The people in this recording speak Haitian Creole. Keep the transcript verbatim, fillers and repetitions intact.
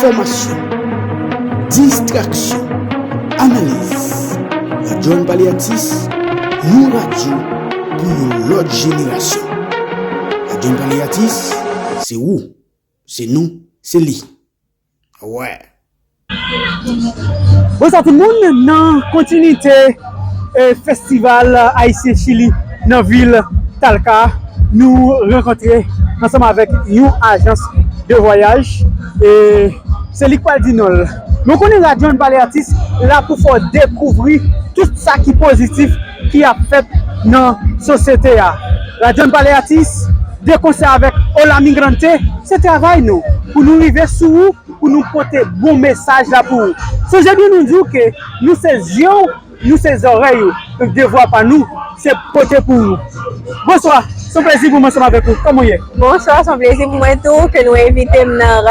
Enfòmasyon, distraksyon, analiz. Radyo Ann Pale Atis, yon radyo pou yon lòt jenerasyon. Radyo Ann Pale Atis, se ou, se nou, se li. Wè. Bonswa tout moun, nan kontinite e festival Ayisyen Chili nan vil Talca, nou rankontre ansanm avèk yon ajans de vwayaj. E se li k pral di non l. Nou konnen Radyo Ann Pale Atis la pou fè w dekouvri tout sa ki pozitif ki ap fèt nan sosyete a. Radyo Ann Pale Atis, de konsè avèk Hola Migrante, se travay nou pou nou rive sou ou, pou nou pote bon mesaj la pou ou. Sonje byen nou di w ke nou se zye w, nou se zòrèy ou. Donk devwa pa nou, se pote pou ou. Bonswa, se yon plezi pou mwen ansanm avèk ou. Kòman w ye? Bonswa, se yon plezi pou mwen tou ke nou envite m nan